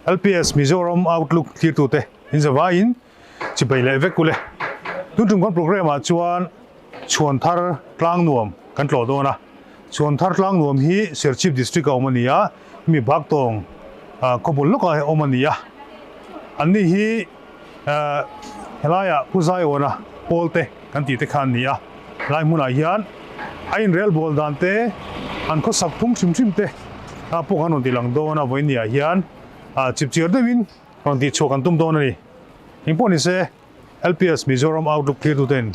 LPS Mizoram Outlook thlirtute in zavaiin chibai leh vek ule. Tun tum kan programme ah chuan Chhuan Thar Tlang Nuam kan tlawh dawn a. Chhuan Thar Tlang Nuam hi Serchhip District a awm a ni a, mi Baktawng khawbul lawkah awm a ni a. Anni hi helaiah Pu Zaiawna Pawlte kan tih te kha an ni a. Helai hmunah hian a inrelbawl dan te, an khawsak phung hrim hrim te pawh kan rawn ti lang dawn a, vawiinniah hian chipchiar deuhin rawn tihchhuah kan tum dawn a ni. Engpawh ni se LPS Mizoram Outlook thlirtuten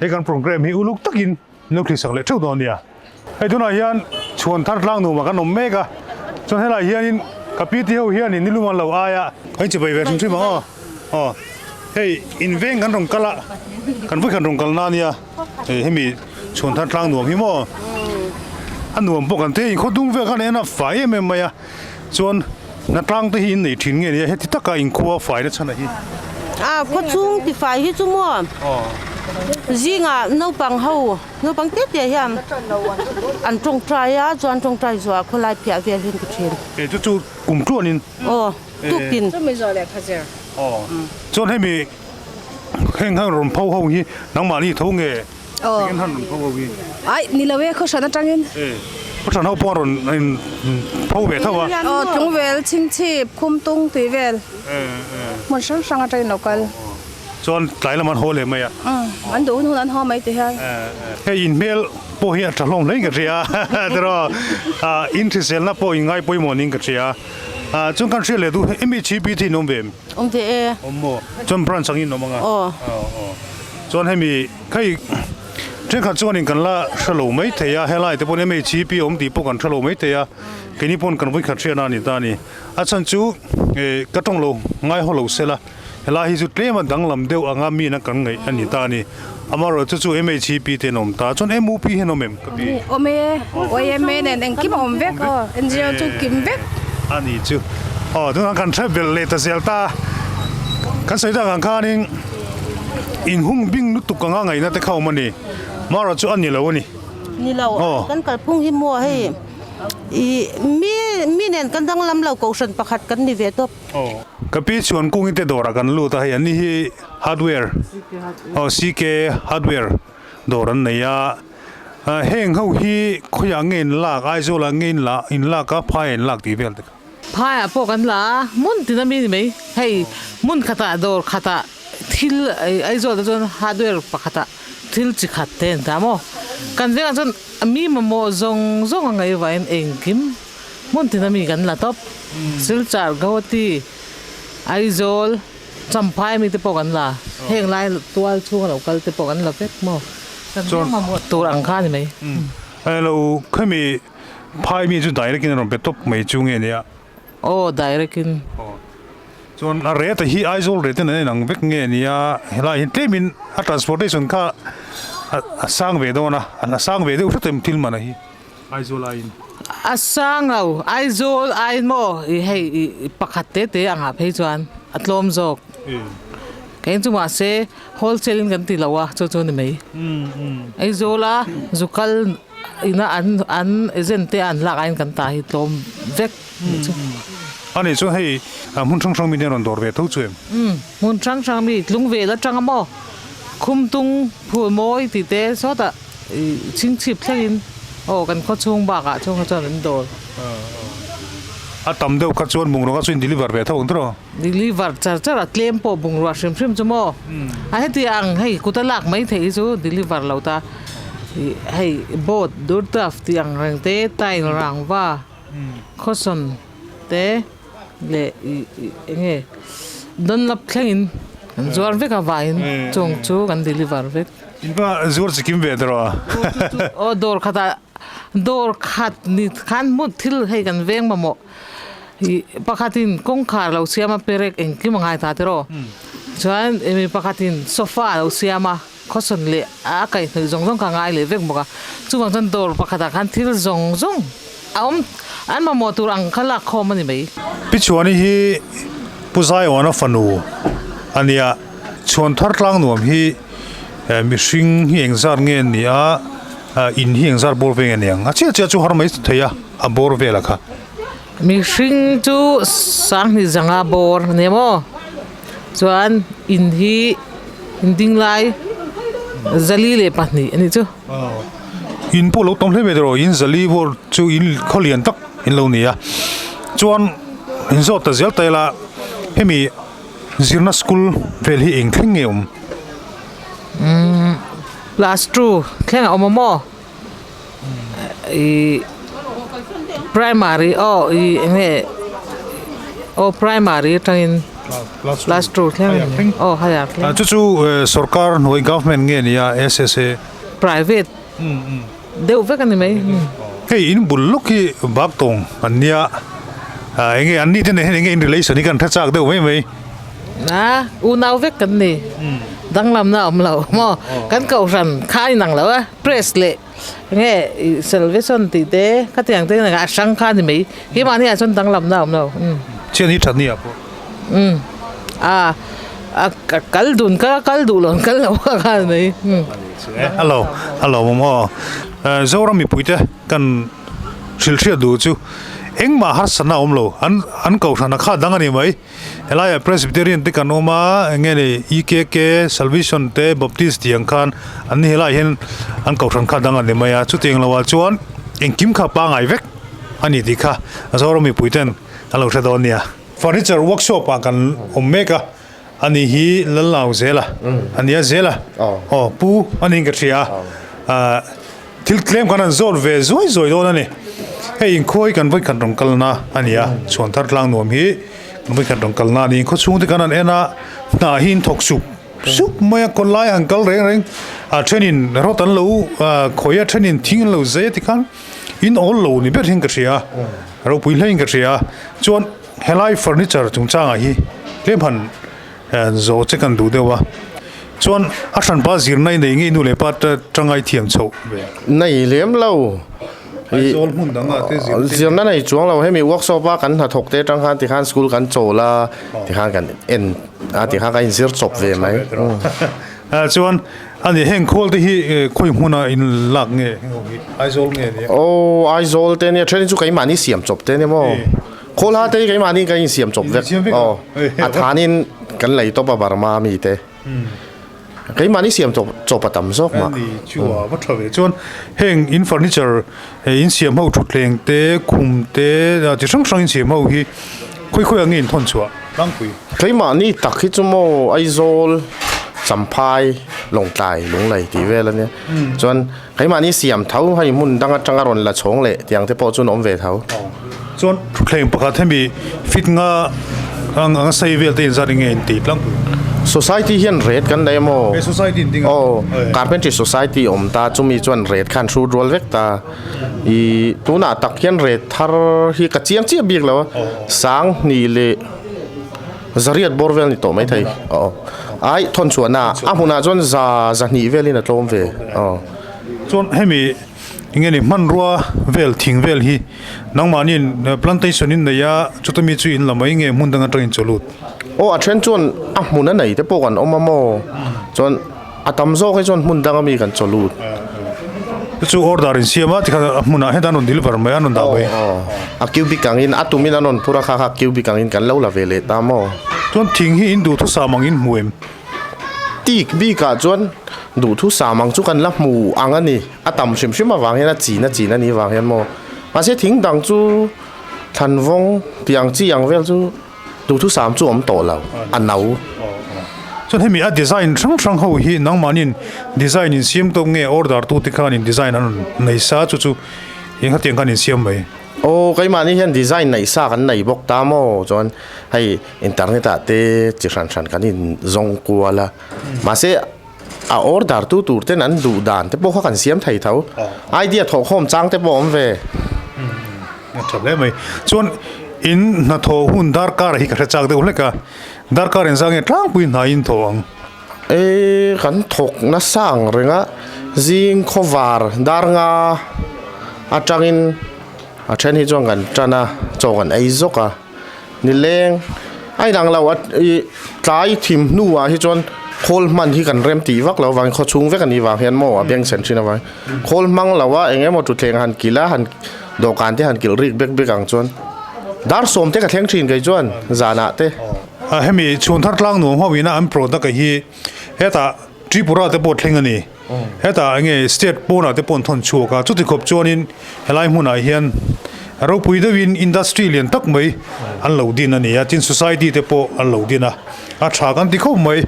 he kan programme hi uluk takin an lo thlisak leh theuh dawn a nia. Hei tunah hian chhuan thar tlang nuamah kan awm mek a, chuan helaiah hianin ka pi te ho hianin nilum an lo ai a. Kan inchibai ve hrim hrim ang aw. Aw hei in veng kan rawn kal a, kan vawikhat rawn kalna a nia, hei hemi chhuan thar tlang nuam hi maw a nuam bawk ang te, inkhaw dung vel khan en a fai em em mai a. Chuan hnatlang te hi in nei thin nge nia heti taka inkhua fai na chhan a hi? A khaw chung ti fai hi chu maw zingah naupang ho naupang te te hian an tawngtai a chuan tawngtai zuah khawlai phiah vel hi an ti thin. E chu chu kum tluanin? Aw tukin. Chumi zawh lehkha zir. Aw chuan hemi heng han rawn pho ho hi nangmahni tho nge? Aw. Engin han rawn pho ho hi? Ai, ni lo e, khawhran atangin. E, khawhran ho pawh rawn in pho ve tho a. Aw, tlungvel, chhingchhip, khumtung tih vel. E, e. Hmun hrang hrang atangin lo kal. Chuan tlai lam an haw leh mai a. Umm, an duh hun hun an haw mai ti hian. E, e. Hei in hmel pawh hi a tha hlawm hle in ka hria a, tiraw? Ah, in hriselna pawh in ngai pawimawh niin ka hria a. Ah, chuan kan hriat leh duh MHP te in awm ve em? Awm ve e. Awm maw? Chuan branch angin awm ang a. Aw. Aw, aw. Chuan hemi hei thenkhat chuanin kan la hre lo mai thei a, helai te pawhin MHP awm tih pawh kan hre lo mai thei a, keini pawn kan vawikhat hriatna a ni ta a ni. A chhan chu eh ka tawng lo ngai haw lo sela, helai hi chu tlem a danglam deuh anga mi ina kan ngaih a ni ta a ni. Amaherawhchu chu chu MHP te an awm ta, chuan MUP hian awm em ka ti? Awm e, YMA nen engkim a awm vek aw, NGO chu kim vek. A ni chu, aw tunah kan hre belh leh ta zel ta, kan sawi tak ang khanin, In hung bing lutuk anga ngaihna te kha awm a ni. Mara chu a ni lo a ni. Ni lo, kan kalphung hi maw hei i mi mi nen kan danglam lo kohhran pakhat kan ni ve tawp. Ka pi chuan kungin te dawrah kan lut a, hei an ni hi hardware aw CK hardware dawr an nei a, heng ho hi khawiah nge in lak Aizawlah nge in la in lak a phaiah in lak tih vel te kha. Phaiah pawh kan la a, hmun tin a mi ni mai. Hei hmun khatah dawr khatah thil Aizawl te chuan hardware pakhatah thil chi khat te an ta maw. Kan vengah chuan mi mamawh zawng zawng a ngaih vangin engkim hmun tin a mi kan la tawp. Silchar, Guwahati, Aizawl, Champhai mi te pawh kan la. Heng lai tual chhunga lo kal te pawh kan la vek maw. Kan veng mamawh tur ang kha a ni mai. Hello, khami Phai mi chu direct in a rawn pe tawp mai chu nge nia? Aw direct in. Aw. Chuan a rate hi Aizawl rate in an inang vek nge nia? Helai hi tlem in a transportation kha a sang ve dawn a, a sang ve deuh hret em thil man a hi Aizawl aiin? A sang lo, Aizawl aiin maw i hei i pakhat te te angah phei chuan a tlawm zawk. Kei chu mahse wholesale in kan ti lo a chu chu ni mai. Aizawl a zu kal Ina an an agent te an lak aiin kan ta hi tlawm vek nih chu. A nih chuan hei hmun hrang hrang mi te an rawn dawr ve tho chu em? Umm hmun hrang hrang mi tlung vel atang a maw khumtung phul mawi tih te sawtah ih chhingchhip thlengin aw kan khaw chhung bakah chuan kha chuan an dawr. A tam deuh kha chuan bungrua kha chu in deliver ve tho ang tiraw? Deliver char char a tlem pawh bungrua hrim hrim chu maw a heti ang hei kut a lak mai theih hi chu deliver lo ta ih hei boat durtaf tih ang reng te tile rangva khawsawn te leh ih ih eng nge dunlop thlengin kan zuar vek a vaiin chung chu kan deliver vek. In va zuar chi kim ve tawh a. Aw dawr khatah dawr khat ni khan hmun thil hei kan veng mamawh. Ih pakhatin kawngkhar lo siam a perek engkim a ngai ta tiraw chuan emi pakhatin sofa a lo siam a khawsawn leh a kaihhnawih zawng zawng kha a ngai leh vek bawk a chuvang chuan dawr pakhatah khan thil zawng zawng a awm an mamawh tur ang kha lak khawm a ni mai. Pi Chhuani hi Pu Zaiawna fanu a nia, Chhuan thar tlang nuam hi mihring hi engzat nge a ni a, in hi engzat bawr ve nge a ni ang? A chiah chiah chu har mai thei a, a bawr vel a kha. Mihring chu sanghnih zanga bawr a ni maw? Chuan in hi in ding lai 402 a nih chu. In pawh lo tam hle mai tawh in zali bawr chu in khaw lian tak in lo ni a. Chuan in zawt ta zel ta ila hemi zirna school vel hi eng thleng nge awm? Umm class two thleng a awm a maw? Ih primary aw ih eng nge aw primary atangin class two thleng aw higher thleng. Chu chu sorkar hnuai government nge nia SSA? Private deuh vek a ni mai. Hei in bul lawk hi bak tawng an nia eng nge an ni te nen hian eng nge in relation hi kan hre chak deuh mai mai. A unau vek kan ni. Danglamna a awm lo maw? Kan kohhran kha a inang lo a, press leh nge salvation tih te khatiang te a hrang kha a ni mai. Keimahni ah chuan danglamna a awm lo. Chian hi that ni ah pawh. Umm a a kal dun ka kal duh lo an kal lo kha a ni mai. Hello hello maw Zoram mipuite kan hrilhhriat duh chu engmah harsatna a awm lo an an kohhran a kha dang a ni mai. Helaiah Presbyterian te kan awm a, eng nge ni EKK, Salvation te, Baptist tih ang khan an ni helaiah hian an kohhran kha dang an ni mai a, chutiang loah chuan engkim kha pangai vek a ni tih kha Zoram mipui ten an lo hre dawn nia. Furniture workshop ah kan awm mek a, ani hi Lalnau Zela a nia, Zela aw pu a niin ka hria a, Thil tlem kan han zawt ve zuai zuai dawn a ni. Hei inkhua hi kan vawikhat rawn kalna a ni a, chhuan thar tlang nuam hi kan vawikhat rawn kalna a ni. Inkhaw chhung te kan han en a, hna hi in thawk sup sup mai a, kawtlai han kal reng reng a thenin rawt an lo khawih a, thenin thing an lo zai a tikhan in awl lo ni ber hian ka hria a, ropui hlein ka hria a. Chuan helai furniture chungchangah hi tlem han Zo che kan duh deuh a. Chuan a hranpa zirna i nei ngei nu leh pa tangai thiam chhoh ve. Nei lem lo. Aizawl hmun dang ah te zir te. Zirna nei chuang lo. Hemi workshop a kan hnathawk te atang khan tikhan school kan chawl a, tikhan kan en a, tikhan kan inzir chawp ve mai. Chuan ani heng khawl te hi khawi hmuna in lak nge heng ho hi Aizawl nge nia? Aw Aizawl te nia, then chu keimahni siam chawp te nia maw. Khawlha te hi keimahni kan insiam chawp vek aw a thanin kan lei tawp a Burma mi te keimahni siam chawp chawp a tam zawk mah. Ani chu a va tha ve chuan heng in furniture in siam ho thutthleng te khum te chi hrang hrang in siam ho hi khawi khawi ah nge in thawn chhuah tlangpui. Keimahni tak hi chu maw Aizawl Champhai Lawngtlai Lunglei tih vel ania chuan Keimahni siam tho hei hmun dang atanga rawn la chhawng leh tiang te pawh chuan awm ve tho. Chuan thutthleng pakhat hemi fit nga ang anga sei vel te inzat enge in ti tlangpui? Society hian ret kan nei maw? He society in ding a. Aw, carpentry society awm ta chumi chuan ret khan hrut rual vek ta. I tunah tak hian ret thar hi ka chiang chiah bik lo a, sang hnih leh Zariat bawr vel ni tawh mai thei. Aw. Ai thawn chhuahna a hmunah chuan za zahnih velin a tlawm ve. Aw. Chuan hemi enge ni hmanrua vel thing vel hi nangmahniin plantation in nei a chuta mi chu in la mai nge hmun dang atangin chaw lut? Aw a then chuan a hmun a nei te pawh kan awm a maw? Chuan a tam zawk hi chuan hmun dang ami kan chaw lut. Chu order in siam a tikhan a hmunah hian an rawn deliver mai a an rawn dah mai. Aw a cubic angin a tumin an rawn phur a kha kha cubic angin kan lo la ve leh ta maw. Chuan thing hi in duhthusam ang in hmu em? Tik bikah chuan duhthusam ang chu kan la hmu ang a ni. A tam hrim hrim avang hian a chin a chin a nih vang hian maw. Mahse thing dang chu thlanvawng tiang chi ang vel chu. Duhthusam chu awm tawh lo, a no. Chuan hemi a design hrang hrang ho hi nangmahniin design in siam tawp nge order tu te khanin design an rawn nei sa chu chu eng hetiang khan in siam mai. Aw keimahni hian design neih sa kan nei bawk ta maw chuan hei internet ah te chi hran hran kan in zawng kual a mahse a order tu tur ten an duh dan te pawh kha kan siam thei tho idea thawhkhawm chang te pawh a awm ve. A tha hle mai. Chuan in hnathawh hun darkar hi ka hre chak deuh hlek a, darkar in zang nge tlangpui hna in thawh ang? E kan thawk nasa ang reng a, zing khawvar dar nga atangin a then hi chuan kan tan a, chaw kan ei zawk a. Nileng a inang lo a ih tlai thim hnuah hi chuan khawl hman hi kan rem tih vak lo avangin khaw chhung vek a nih vang hian maw a beng sen thin avangin khawl hmang lo a eng emaw thutthleng han kilh a han dawhkan te han kilh rik bek bek ang chuan Dar sawm te ka thleng thin kei chuan zanah te. Hemi chhunthar tlang nuam ho ina an product a hi hetah Tripura te pawh thleng a ni. Hetah enge state pawnah te pawh an thawn chhuak a, chuti khawp chuanin helai hmunah hian ropui deuhin industry lian tak mai an lo din a ni a, tin society te pawh an lo din a, a tha kan ti khawp mai.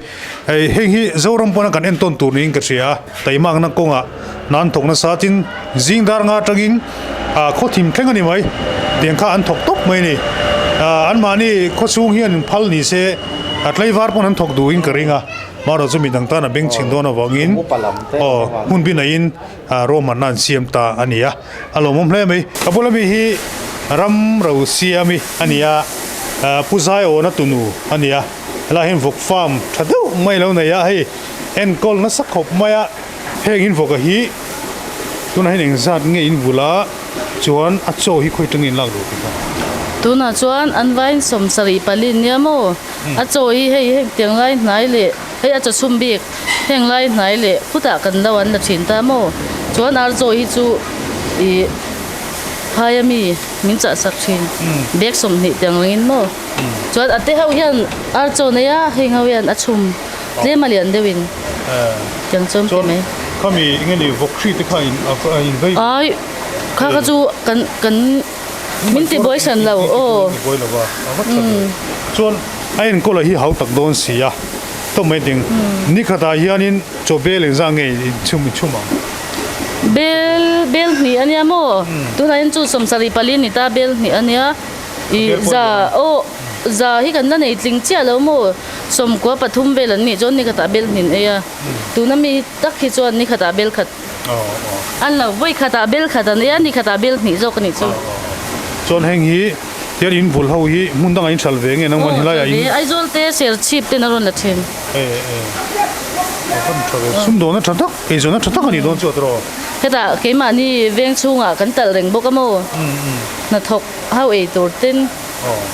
Hei heng hi Zoram pawna kan entawn tur niin ka hria a, taimakna kawngah hna an thawk nasa tin zing dar nga atangin khaw thim thleng a ni mai tiang kha an thawk tawp mai a ni. Anmahni khawchhung hian phal ni se a tlaivar pawn an thawk duhin ka ring a. Marawh chu midang tan a beng chhin dawn avangin aw hmun binaiin ruahmanna an siam ta a ni a, a lawmawm hle mai. Ka bula mi hi ram ro siami a ni a, Pu Zaiawna tunu a ni a, helaiah hian vawk farm tha deuh mai lo nei a, hei enkawl nasa khawp mai a, heng in vawka hi tunah hian engzat nge in vul a, chuan a chaw hi khawi tangin lak duh tih kha. Tunah chuan an vain 70 pali nia maw? A chaw hi hei heng tiang lai hnai leh hei a chaw chhum bik heng lai hnai leh khutah kan lo an la thin ta maw? Chuan ar chaw hi chu ih phai ami min chah sak thin bag 20 tiang rengin maw? Chuan a te ho hian ar chaw nei a heng ho hian a chhum tlem a lian deuhin tiang chuan ti mai. Khami enge ni vawk hri te kha in in vei. Ai kha kha chu kan kan min ti buai san lo aw. Ti buai lo va a va tha ve. Chuan a enkawl a hi hau tak dawn si a tawp mai ding ni khatah hianin chaw bel engzah nge in chhum in chhum ang. Bel bel hnih a nia maw tunah hian chu 74 ni ta bel hnih a nia i za aw za hi kan la nei tling chiah lo maw 93 vel an nih chuan ni khatah bel hnin ei a tuna mi tak hi chuan ni khatah bel khat An lo vawi khatah bel khat an ei a, ni khatah bel hnih zawk a nih chu. Chuan heng hi tian in vul ho hi hmun dangah in hral ve nge nangman helaiah in. Aizawl te Serchhip ten a rawn la thin. E e a van tha ve sumdawna tha tak eizawnna tha tak a nih dawn chu a tawrh aw. Hetah keimahni veng chhungah kan talh reng bawk a maw? Hnathawk ho ei tur ten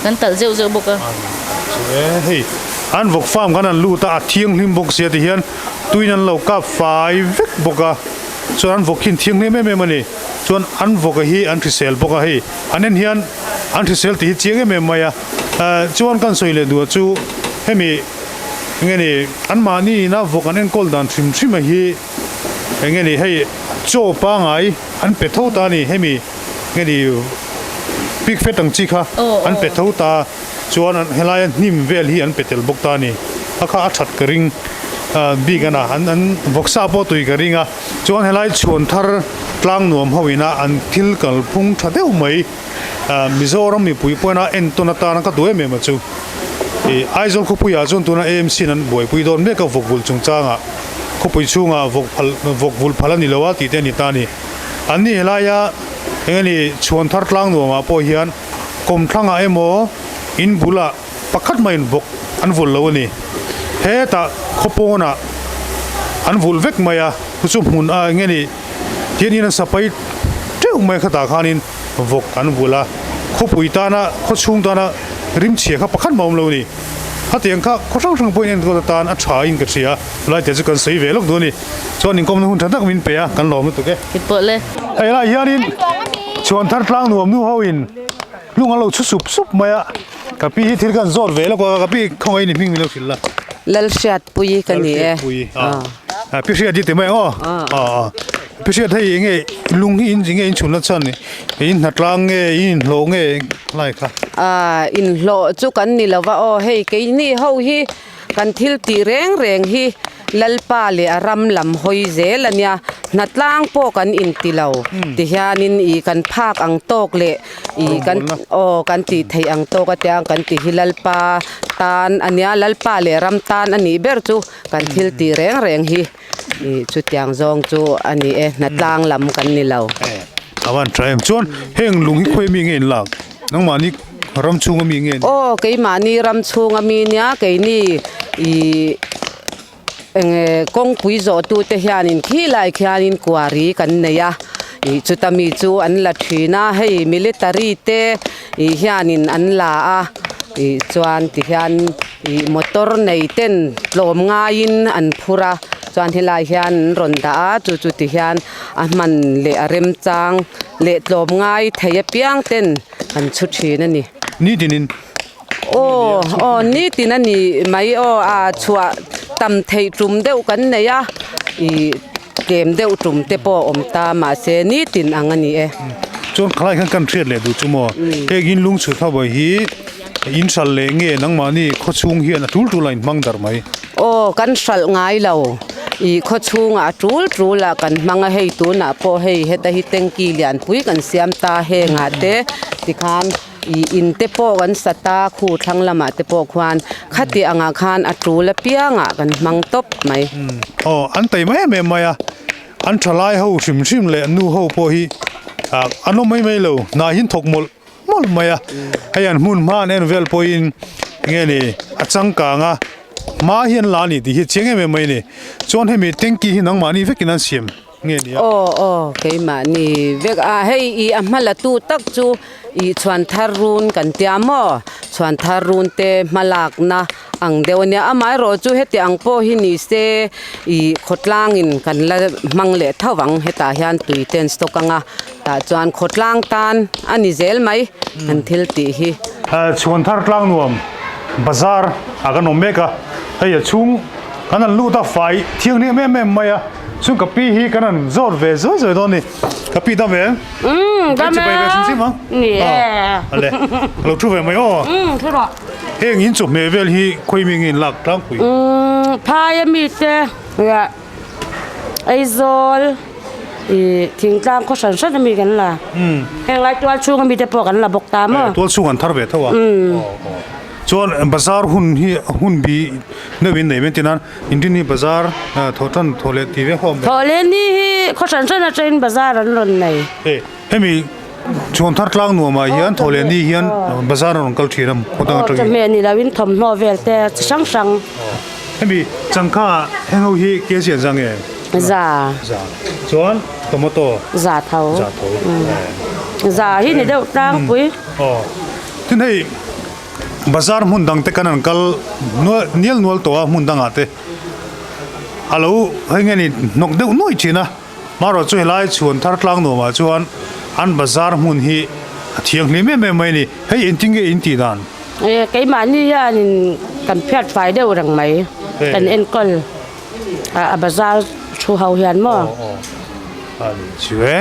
kan talh zeuh zeuh bawk a. Chu e hei an vawk farm khan an lut a a thianghlim bawk sia ti hian Tuin an lo kap fai vek bawk a, chuan an vawk hi an thianghlim em em a ni. Chuan an vawka hi an hrisel bawk a, hei an en hian an hrisel tih hi chiang em em mai a. Chuan kan sawi leh duh chu hemi enge ni anmahni ina vawk an enkawl dan hrim hrim a hi enge ni hei chaw pangai an pe tho ta a ni, hemi enge ni pig fat ang chi kha an pe tho ta. Chuan helaia hnim vel hi an pe tel bawk ta a ni. A kha a that ka ring bik a na. An an vawksa pawh tui ka ring a. Chuan helai chhuan thar tlang nuam ho ina an thil kalphung tha deuh mai Mizoram mipui pawhin entawn atana ka duh em em a chu. Ih Aizawl khawpuiah chuan tuna AMC in an buaipui dawn mek a vawk vul chungchangah khawpui chhungah vawk phal vawk vul phal a ni lo a tih te a ni ta a ni. An ni helaia eng nge ni chhuan thar tlang nuamah pawh hian Kawmthlangah emaw in bulah pakhat maiin vawk an vulh lo a ni. Hetah khawpawnah an vulh vek mai a, chu chu hmun a eng nge ni hian in an sapai teuh mai khatah khanin vawk an vulh a, khawpui tana khawchhung tana rimchhia kha pakhat mah a awm lo a ni. Hetiang kha khaw hrang hrang pawhin enkawl atan a tha in ka hria, lai te chu kan sawi ve lawk duh a ni. Chuan inkawmna hun tha tak min pe a, kan lawm lutuk e. Kit pawh le. Hei lai hianin Chhuanthar tlang nuam nu ho in lung an lo chhu sup sup mai a, ka pi hi thil khan zawt ve lawk a, ka pi khawngaih ni hming min lo hrilh la. Lalhriatpui ka ni e. Lalhriatpui a, pi Hriat hi ti mai ang aw. A, pi Hriat hei enge lung hi in enge in chhun la chuan in hnatlang nge in inhlawh nge lai kha. A, inhlawh chu kan ni lo va aw, hei keini ho hi Kan thil tih reng reng hi Lalpa leh a ram lam hawi zel a nia, hnatlang pawh kan inti lo ti hianin ih kan phak ang tawk leh ih kan aw kan tih theih ang tawk a tia kan ti hi Lalpa tan a nia, Lalpa leh ram tan a nih ber chu kan thil tih reng reng hi ih chutiang zawng chu a ni e, hnatlang lam kan ni lo. A van tha em chuan heng lung hi khawi mi nge in lak nangmahni Ram chhunga mi nge ni? Aw, keimahni ram chhunga mi nia, keini ih eng kawngpui zawhtute hianin khilai khianin kuari kan nei a, ih chuta mi chu an la thin a, hei military te ih hianin an la a, ih chuan tihian ih motor nei ten tlawm ngaiin an phur a, chuan helai hian an rawn dah a, chu chu tihian a hman leh a remchang leh tlawm ngai thei apiang ten. An chhu thin a ni. Nitinin. Aw aw nitin a ni mai aw a chhuah tam theih tum deuh kan nei a ih tlem deuh tum te pawh a awm ta mahse nitin ang a ni e. Chuan khalai khan kan hriat leh duh chu maw heng in lung chhut ho hi in hralh leh nge nangmahni khawchhung hian a tul tul a in hmang darh mai. Aw kan hralh ngai lo ih khawchhungah a tul tul a kan hmang a hei tunah pawh hei heta hi tanky lianpui kan siam ta hengah te tikhan Ih in te pawh kan sa ta khu thlang lamah te pawh khuan khati angah khan a tul apiangah kan hmang tawp mai. Aw an taih mai em em mai a, an thalai ho hrim hrim leh nu ho pawh hi an awm mai mai lo, hna hi an thawk mawlh mawlh mai a, hei an hmun hma an en vel pawhin enge ni a changkang a, hma hi an la a ni tih hi a chiang em em mai a ni, chuan hemi tanky hi nangmahni vekin an siam. Nge ni a? Aw aw keimahni vek a hei i a hma la tu tak chu ih chhuan thar run kan tia maw chhuan thar run te hma lakna ang deuh a nia amaherawh chu heti ang pawh hi ni se ih khawtlang in kan la hmang leh tho ang hetah hian tui te an stock ang a tah chuan khawtlang tan a ni zel mai an thil tih hi. Chhuan thar tlang nuam bazar ah kan awm mek a hei a chhung kan han lut a fai thianghlim em em mai a. Chung ka pi hi kan han zawt ve zawi zawi dawn ni. Ka pi dam em? Umm dam e. Chibai ve hrim hrim ang. Ni e. Ale ka lo thu ve mai aw. Umm thu rawh. Heng in chawhmeh vel hi khawi mi nge in lak tlangpui? Umm phai a mi te leh Aizawl ih thingtlang khaw hran hran a mi kan la. Heng lai tual chhung a mi te pawh kan la bawk ta maw? Tual chhung an thar ve tho a. Chuan bazar hun hi hun bi deuh in nei mai tin a. Inrini bazar thawh tan thawh leh tih ve ho awm ve. Thawh leh ni hi khaw hran hran atangin bazar an rawn nei. Hei hemi chhuan thar tlang nuamah hian thawh leh ni hian bazar an rawn kal thin a khaw dang atangin. Aw chawhmeh ni loin thawmhnaw vel te chi hrang hrang. Hemi changkha heng ho hi kg an za nge? Za. Za. Chuan tomato. Za tho. Za tho. Za hi ni deuh tlangpui. Aw. Tin hei. Bazar hmun dang te kan han kal nual nial nual tawh a hmun dangah te a lo hei nge ni hnawk deuh nuai thin a marawh chu helai chhuan thar tlang nuamah chuan an bazar hmun hi a thianghlim em em mai a ni hei engtin nge in tih dan. E keimahni hianin kan phiat fai deuh reng mai kan enkawl a bazar thu ho hian maw. Aw aw a ni chu e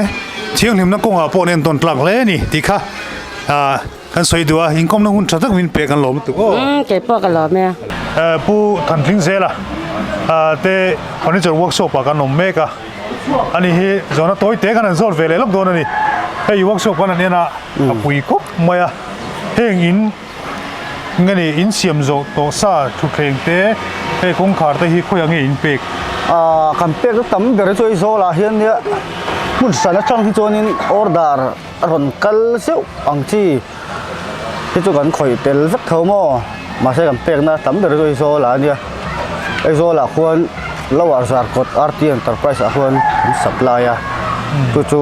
thianghlimna kawngah pawh an entawn tlak hle a ni tih kha ah. Kan sawi duh a, inkawmna hun tha tak min pek an lawm lutuk aw. Umm kei pawh ka lawm e. Pu Thanthling Zela te furniture workshop ah kan awm mek a, ani hi zawhna tawi te kan han zawt ve leh lawk dawn a ni. Hei workshop kan han en a, a pui khawp mai a, heng in nge ni in siam zawh tawh sa thutthleng te hei kawngkhar te hi khawiah nge in pek? Kan pek na tam ber chu Aizawl ah hian nia hmun hran atang hi chuanin order A rawn kal zeuh ang chi hi chu kan khawih tel vek tho maw mahse kan pekna tam ber chu Aizawl ah a nia Aizawl ah khuan Lower Zarkawt RT Enterprise ah khuan an supply a chu chu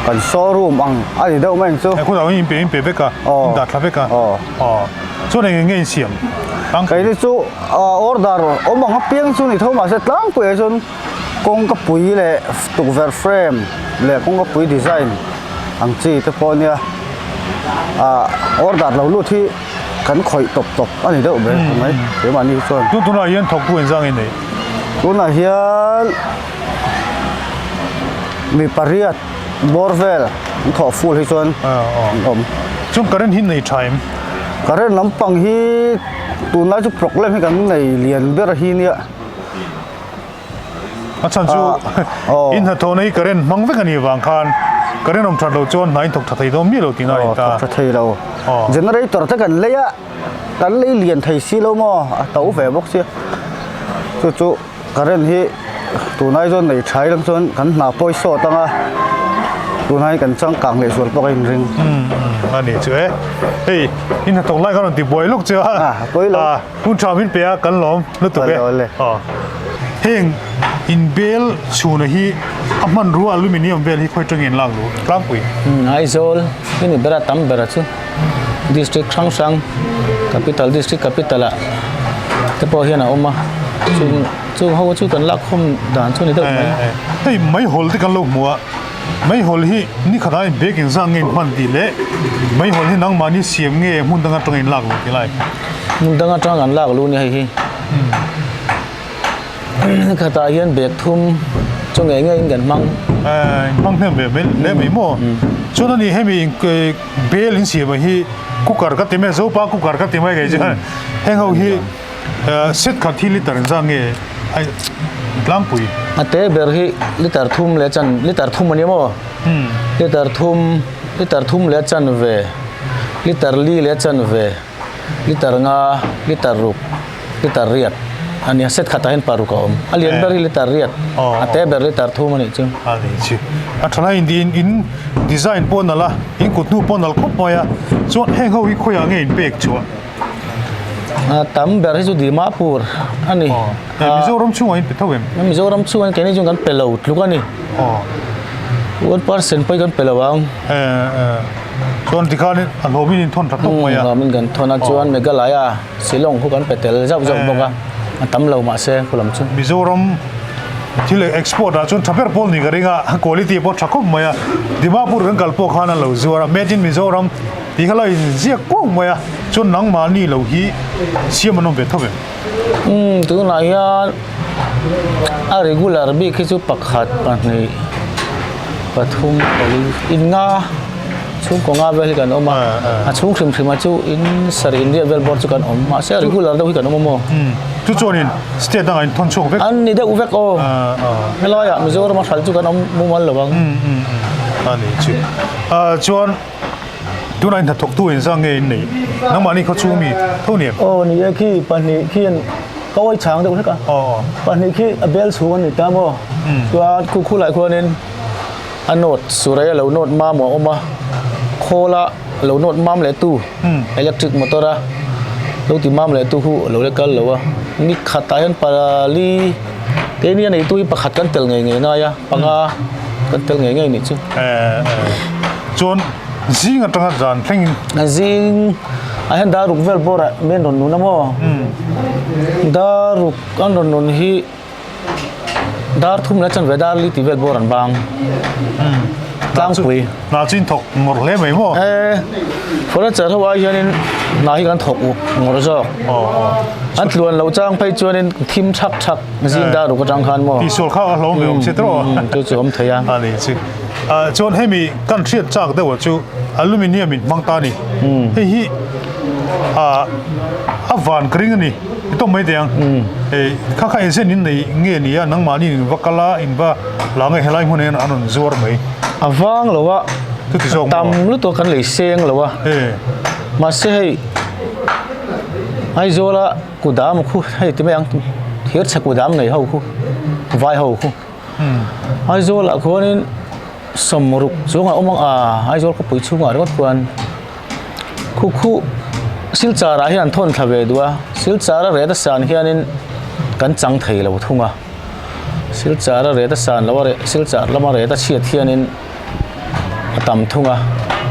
kan showroom ang a ni deuh mai ang chu. He khawlai ah hian in pe in pe vek a in dah thla vek a aw chuan eng eng nge in siam tlangpui. Keini chu order awm ang apiang chu ni tho mahse tlangpui ah chuan. Kawngka pui leh tukverh frame leh kawngka pui design ang chi te pawh ania ah order lo lut hi kan khawih tawp tawp a ni deuh ber mai keimahni hi chuan. Tun tunah hian thawktu engzah nge nei? Tunah hian mi pariat bawr vel an thawh full hi chuan an awm. Chuan current hi nei tha em? Current lampang hi tunlai chu problem hi kan nei lian ber hi nia. A chhan chu in hnathawhna hi current hmang vek a nih vang khan current awm that loh chuan hna in thawk tha thei dawn miah lo tihna a ni ta. Thawk tha thei lo. Generator te kan lei a, kan lei lian thei si lo maw, a to ve bawk sia. Chu chu current hi tunai chuan nei tha ilang chuan kan hna pawi sawt ang a, tunai kan changkang leh zual pawh a inring. A ni chu e. Hei in hnathawk lai khan rawn ti buai lawk che a. A pawi lo. Hun tha min pe a kan lawm lutuk e. Aw. Heng inbel chhuna hi a hmanrua aluminium vel hi khawi tangin an lak luh tlangpui. Aizawl hi ni ber a tam ber a chu district hrang hrang capital district capital ah te pawh hian a awm a chung chung ho chu kan lak khawm dan chu ni deuh mai. Hei meihawl te kan lo hmu a. Meihawl hi ni khatah in bag engzah nge in hman tih leh meihawl hi nangmahni siam nge hmun dang atanga in lak luh tih lai. Hmun dang atanga kan lak luh a ni hei hi. Ni khatah hian bag thum chu ngei ngeiin kan hmang. In hmang hnem ve mai hle mai maw. Chuan ani hemi bel in siam hi cooker ka ti mai a, Zopa cooker ka ti mai kei chuan heng ho hi Set khat hi liter engzah nge a tlangpui? A te ber hi liter thum leh chan liter thum a ni maw? Liter thum liter thum leh chan ve liter li leh chan ve liter nga liter ruk liter riat a nia set khatah hian paruk a awm a lian ber hi liter riat a te ber liter thum a nih chu. A nih chu a tha lai in in design pawh a nalh a in kut hnu pawh a nalh khawp mai a chuan heng ho hi khawiah nge in pek chhuah? Tam ber hi chu Dimapur a ni. Mizoram chhungah in pe tho em? Mizoram chhungah keini chu kan pe lo tluk a ni. 1% pawh hi kan pe lo ang. Chuan tikhan a hlawmin in thawn tha tawk mai a. Hlawmin kan thawn a chuan Meghalaya, Shillong khu kan pe tel zauh zauh bawk a. A tam lo mahse khu lam chu. Mizoram thil export ah chuan tha ber pawl ni ka ring a, quality pawh tha khawp mai a. Dimapur kan kal pawh khan an lo zuar a, made in Mizoram tih kha lo inziak kuau mai a. Chuan nangmahni lo hi siam an awm ve tho em? Umm tunah hian a regular bik hi chu pakhat pahnih pathum pali in nga chhungkaw nga vel hi kan awm a a chhung hrim hrim ah chu in sarih in riat vel bawr chu kan awm mahse a regular deuh hi kan awm a maw? Umm chu chuanin state dangah in thawn chhuak vek? An ni deuh vek aw helaiah Mizoram a hralh chu kan awm mumal lo ang. Umm umm umm a ni chu chuan. Tunah in hnathawktu engzah nge in neih? Nangmahni khaw chhung mi tho ni em? Aw ni e khi pahnih khian ka awi chhang deuh hlek a. Pahnih khi a bel chhung a ni ta maw? Chuan khu khulai khuanin a note surai a lo note mam a awm a, khawla lo note mam leh tu electric motor a lo ti mam leh tu hu a lo la kal lo a. Ni khatah hian pali keini a neitu hi pakhat kan tel ngei ngei ngai a, panga kan tel ngei ngei nih chu. Chuan zing atanga zan thlengin. Zing ah hian daruk vel bawrah min rawn nun a maw? Daruk an rawn nun hi dar thum leh chanve dar li tih vel bawr an bang tlangpui. Hna chu in thawk ngawrh hle mai maw? E furniture ho ai hianin hna hi kan thawk ngawrh zawk. An tluan loh chang phei chuanin thim thak thak zing daruk atang khan maw? Tihsual kha a hlawm ve awm che tawh a. Chu chu awm thei a. A ni chu. Chuan hemi kan hriat chak deuh chu aluminium in hmang ta a ni. Hei hi a van ka ring a ni. I tawng mai teh ang. Hei kha kha engzen in nei nge ni a nangmahni in va kal a in va la nge helai hmunah hian an rawn zuar mai. A vang lo a Chuti zawk maw? Tam lutuk kan lei seng lo a. Mahse hei Aizawla kudam khu hei ti mai ang thirchhe kudam nei ho khu vai ho khu. Aizawlah khuanin sawmruk chungah awm ang a Aizawl khawpui chhungah ringawt khuan khu khu Silchar ah hian an thawn thla ve duh a Silchar a ret a san hianin kan chang thei lo thung a Silchar a ret a san loh a reh Silchar lama ret a chhiat hianin a tam thung a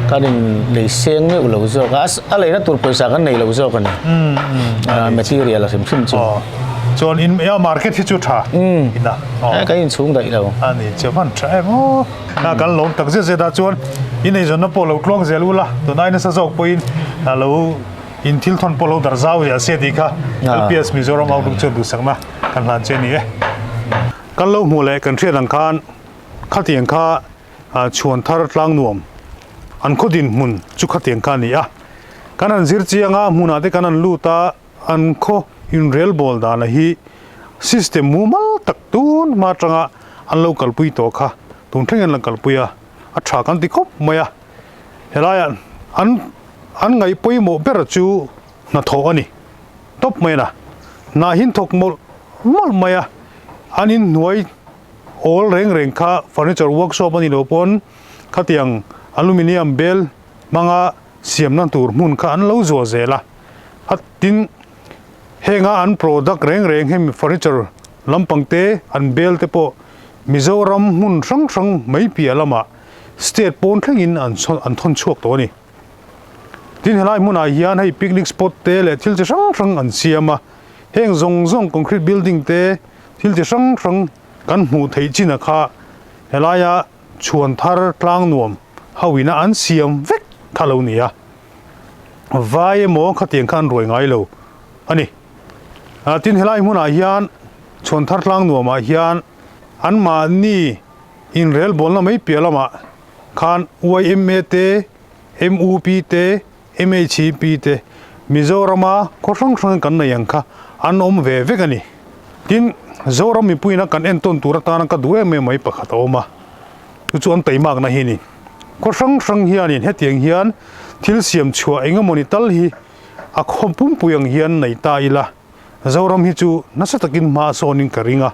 kan in lei seng meuh lo zawk a a leina tur pawisa kan nei lo zawk a ni material a hrim hrim chu chuan in a market hi chu tha ina e kan in chhung daih lo a ni chu van tha em aw a kan lawm tak zet zet a chuan in eizawnna pawh lo tluang zel ula tunai nasa zawk pawhin a lo in thil thawn pawh lo dar zau zel se tih kha LPS Mizoram Outlook chuan duhsakna kan hlan che a ni e kan lo hmuh leh kan hriat ang khan Khatiang kha chhuan thar tlang nuam an khaw dinhmun chu khatiang kha a ni a. Kan han zir chiang a, hmunah te kan han lut a, an khaw inrel bawl dana hi system mumal tak tun hma atanga an lo kalpui tawh kha tun thleng an la kalpui a, a tha kan ti khawp mai a. Helaiah an an ngaih pawimawh ber chu hnathawh a ni tawp mai a na. Hna hi thawk mawlh mawlh mai a, an inhnuai Awl reng reng kha furniture workshop a ni lo pawn khatiang aluminium bel hmanga siamna tur hmun kha an lo zuah zel a. Tin, henga an product reng reng hemi furniture lampang te an bel te pawh Mizoram hmun hrang hrang mai piah lamah state pawn thlengin an an thawn chhuak tawh a ni. Tin, helai hmunah hian hei picnic spot te leh thil chi hrang hrang an siam a. Heng zawng zawng concrete building te thil chi hrang hrang kan hmuh theih chin a kha helaia Chhuan Thar Tlang Nuam ho ina an siam vek kha lo ni a. Vai emaw khatiang kha an ruai ngai lo a ni. Tin helai hmunah hian Chhuan Thar Tlang Nuamah hian anmahni inrelbawlna mai piah lamah khan yma te, MUP te, MHEP te Mizorama khaw hrang hrang kan nei ang kha an awm ve vek a ni. Tin, Zoram mipuiin a kan entawn tur atana ka duh em em mai pakhat a awm a, chu chu an teimakna hi a ni. Khaw hrang hrang hianin hetiang hian thil siam chhuah eng emawni tal hi a khaw pumpui ang hian nei ta ila, Zoram hi chu nasa takin hma a sawnin ka ring a.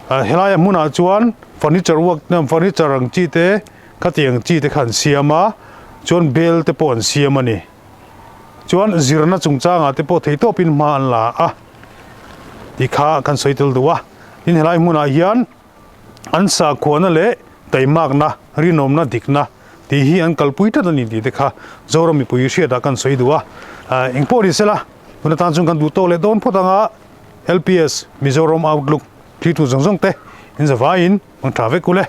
Helaia hmunah chuan furniture work furniture ang chi te khatiang chi te kha an siam a, chuan bel te pawh an siam a ni. Chuan zirna chungchangah te pawh theitawpin hma an la a tih kha kan sawi tel duh a. Tin helai hmunah hian an sakhuana leh taimakna, rinawmna, dikna tih hi an kalpui tlat a ni tih te kha Zoram mipui hriatah kan sawi duh a. Engpawh ni sela, tun atan chuan kan duh tawk leh dawn phawt ang a, LPS Mizoram Outlook thlitu zawng zawng te in zavaiin mang tha vek u le.